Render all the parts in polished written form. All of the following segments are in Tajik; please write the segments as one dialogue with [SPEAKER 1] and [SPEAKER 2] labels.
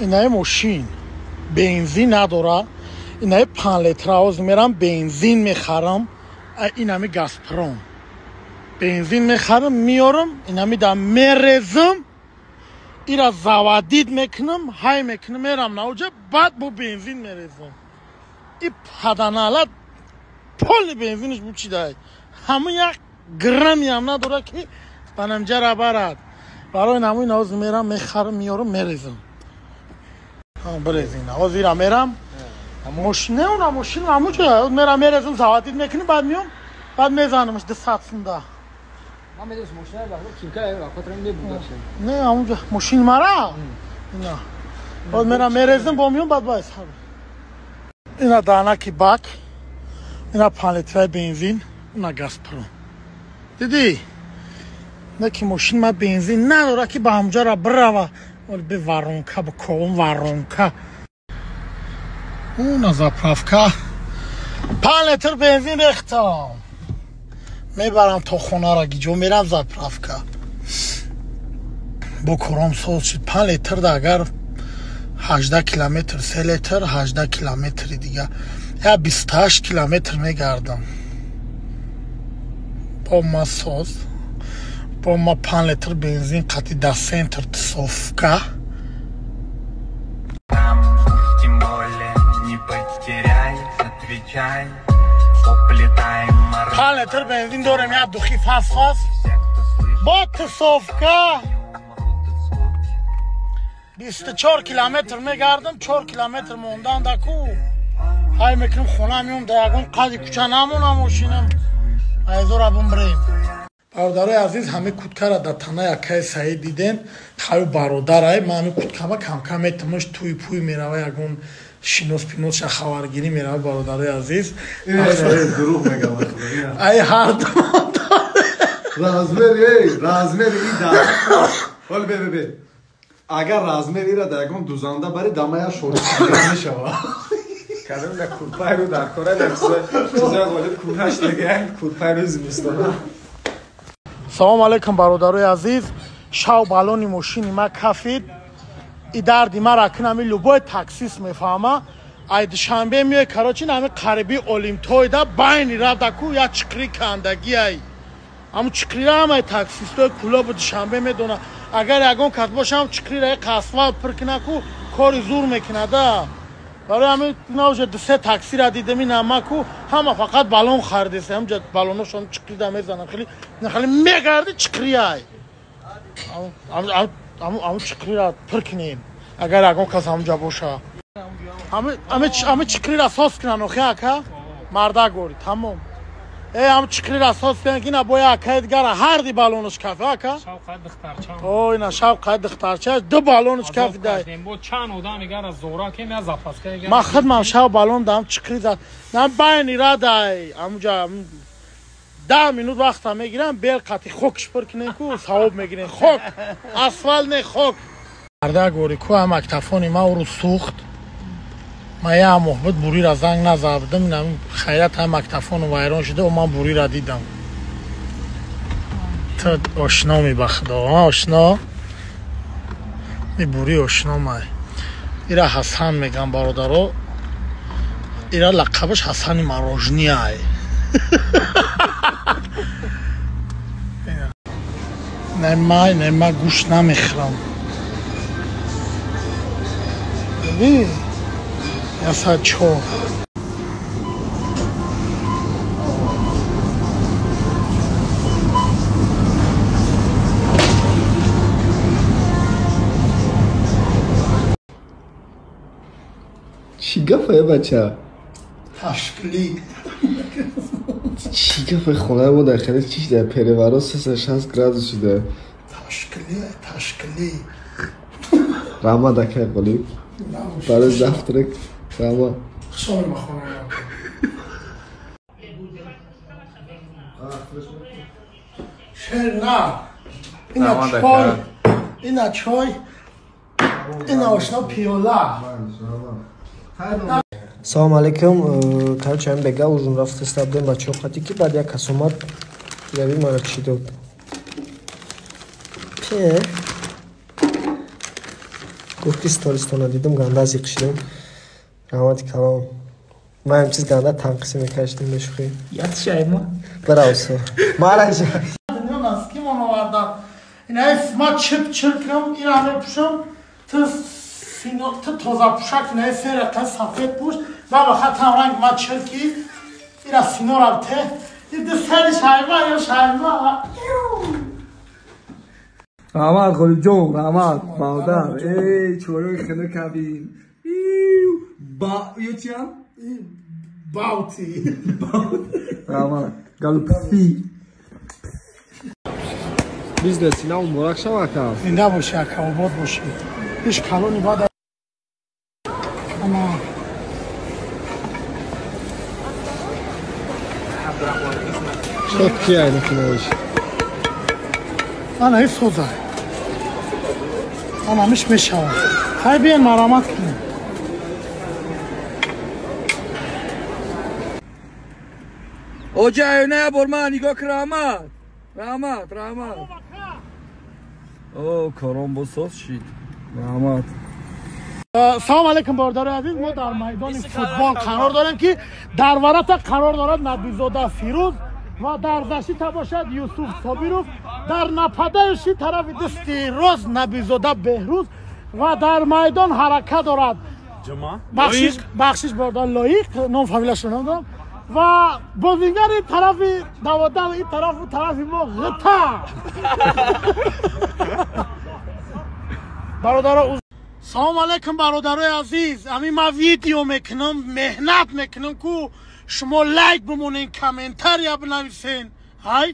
[SPEAKER 1] Инаи мошин бензин надора. Инаи 5 литра оз мерам бензин мехарам. Инами Газпром. Бензин мехарам, миёрам, инами да мерезам. Ира заводить мекунам, ҳай мекунам, мерам науҷа, баъд бо бензин мерезам. И паданалат поли бензинаш бучидай. Ҳамун як граммиам надора ки ба намҷара барад. Барои намуи навоз мерам, мехарам, миёрам, мерезам. Брезин. Ҳозир ира мерам. Мошин не уна мошин ҳамуҷа мерам мерезам, заводить мекунам, баъд миём, баъд мезанамш 200 сумда.
[SPEAKER 2] Ман медонам мошина вақт кимка вақт мебудаш.
[SPEAKER 1] Не, ҳамуҷа мошин мара. Ина. Баъд мерам мерезам, бо миём, баъд баъд. Ина данаки бак. Ина 5 литраи бензин, ина Газпром. Дидӣ? Не ки мошин ма бензин надора ки ба ҳамҷара бирава. Оли бе воронка, бо ковон воронка. Уна заправка. 5 литр бензин рехтам. Мебарам то хонара гиҷо мерам заправка. Бо кором соз шид. 5 литр да агар 18 километр, 3 литр, 18 километри дига. Я 28 километр мегардам. Бо ма соз. Бо ма 5 литр бензин қати да центр тусовка.
[SPEAKER 3] Тем более не потеряй, отвечай.
[SPEAKER 1] 5 литр бензин дорем, я духи фас-фас. Бо тусовка. 24 километр мегардам, 4 километр мондан да ку. Ҳай мекунам хона меом, да ягон қади кӯча намонам мошинам. Айзора бимбирем. Бародарои азиз, ҳамин куткара дар танаи акаи Саид диден. Хаю бародарай, ман ҳамин куткама камкам метамаш туй пуй мерава, ягон шинос пиносша хабаргирӣ мерава, бародарои азиз.
[SPEAKER 4] Дурӯғ мегам.
[SPEAKER 1] Ай ҳар
[SPEAKER 4] размер, эй, размер и да. Ҳол бе бе бе. Агар размер ира дар ягон дузанда бари дамая шориш мешава.
[SPEAKER 5] Кадом да курпайру дар кора дар чиза ғолиб кураш даган курпайру зимистона.
[SPEAKER 1] Салом алейкум бародарои азиз. Шав балони мошини ма кафид. И дарди мара кунами любой таксист мефаҳма. Ай Душанбе меои, короче, нами қариби Олимтойда байни радаку я чиқри кандагӣ ай. Ҳамун чиқрира ҳамаи таксистои Кӯлобу Душанбе медона. Агар ягон кас боша, ҳам чиқрира асфалт пур кунаку кори зур мекунада. Барои ҳамин навже ду-се таксира дидем ин ҳамаку ҳама фақат балон харидеса. Ҳамҷа балоношон чиқрида мезананд. Хеле хеле мегарди чиқри ай. Ҳамун чиқрира пур кунем. Агар ягон кас ҳамҷа боша. Ҳамин чиқрира соз кунанд охи ака. Мардак гори, тамом. Э, ҳамун чиқрира соз кунанд ки ина боя акаи дигара ҳарди балонош кафи ака.
[SPEAKER 6] Шавқат духтарча.
[SPEAKER 1] О, ина шавқат духтарча ду балонош кафи дай.
[SPEAKER 6] Бо чанд одам игара зора ки я запаска игара.
[SPEAKER 1] Ман худмам шав балон дам чиқри зад. На байни радай. Ҳамунҷа 10 минут вақта мегирам, бел қати хокш пур кунем ку савоб мегирем. Хок, асфалт не хок. Мардак гори ку ҳам мактафони ма уру сӯхт. Ман як моҳ буд бурира занг назабдам, инам хайрат ҳам мактафону вайрон шуда, ман бурира дидам. Ту ошно ми ба худо, ошно. И бури ошно май. Ира Ҳасан мегам бародаро. Ира лақабаш Ҳасани Марожни ай. Не май, не ма гӯшт намехӯрам. Диди? 104.
[SPEAKER 5] Чӣ гафае бача?
[SPEAKER 1] Ташкили.
[SPEAKER 5] Чӣ гафае? Хонаи мо дар хеле чӣ шуда? Переворот 360 градус шуда.
[SPEAKER 1] Ташкили, ташкили.
[SPEAKER 5] Раҳмат акай Ғолиб. Барои завтрак раҳмат.
[SPEAKER 1] Хуш омадед ба хонаи мо. Шер на. Ина чой, ина чой, ина ошно пиёла.
[SPEAKER 2] Салом алейкум. Короче, ам бега ужун рафтеста будем бачаҳо қати ки баъд як кас омад, яви мара чӣ дод. Пе. Гуфт ки стористона дидам, ганда зиқ шидам. Раҳмати калом. Ман ҳам чиз ганда танқисӣ мекашидам бешӯхӣ.
[SPEAKER 7] Ятшайма.
[SPEAKER 2] Бирав су. Мараша.
[SPEAKER 1] Носки мон овардам. Инаи ма чип чиркам, ира мепӯшам, ту сино ту тоза пӯшак, инаи сера сафед пӯш. Ма ба хатам ранг ма чирки, ира синорам те. Иди сари шайма ё шайма.
[SPEAKER 5] Раҳмат Ғолибҷон, раҳмат бародар. Эй, чойои хеле кабин. Ба ё чиам?
[SPEAKER 1] Баути.
[SPEAKER 5] Раҳмат. Галупси.
[SPEAKER 4] Бизнеси нав муборак шава ака.
[SPEAKER 1] Зинда бошӣ ака, обод бошӣ. Иш калони бад. Ама
[SPEAKER 4] Шот ки айна киноиш.
[SPEAKER 1] Ана ин соза. Ана миш мешавад. Хай биен марамат кунем.
[SPEAKER 5] Оҷа айна бор ман нигоҳ кун, раҳмат. Раҳмат, раҳмат. О, кором бо соз шид. Раҳмат.
[SPEAKER 1] Салом алейкум бародарои азиз, мо дар майдони футбол қарор дорем ки дар варата қарор дорад Набизода Фирӯз ва дар защита бошад Юсуф Собиров, дар нападающий тарафи дасти рост Набизода Беҳрӯз ва дар майдон ҳаракат дорад бахшиш, бахшиш бародар, Лоиқ, ном фамилияшро намедонам, ва бозингари тарафи даводав ин тарафу тарафи мо Ғита. Бародаро, салом алейкум бародарои азиз, ҳамин ман видео мекунам, меҳнат мекунам ку шумо лайк бимонен, комментария бинависен. Ҳай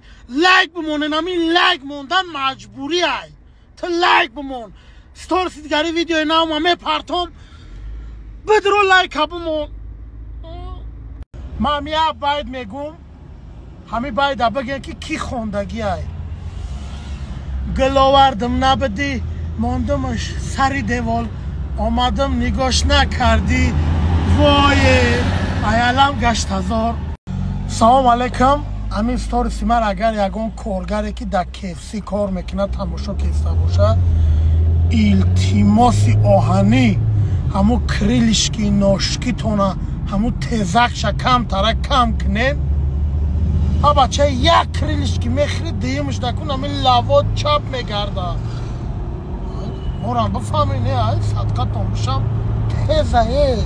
[SPEAKER 1] лайк бимонен, ҳамин лайк мондан маҷбурӣ ай. Ту лайк бимон. Сториси дигари видеои навма мепартом, бидро лайка бимон. Ман як байт мегум, ҳамин байда бигем ки кӣ хондагӣ ай. Гул овардам набидӣ, мондамаш сари девол, омадам нигоҳш накардӣ, вое аялам гаштазор. Салом алейкум. Ҳамин сториси ман агар ягон коргаре ки дар KFC кор мекунад тамошо кеста бошад, илтимоси оҳанӣ ҳамун крылышки ношкитона, ҳамун тезакша камтара кам кунен. Ҳа бача як крылышки мехӯри, дуюмаш накун, ҳамин лавот чап мегардад. Орам бифаҳмед, не ай садқатон бишам теза э.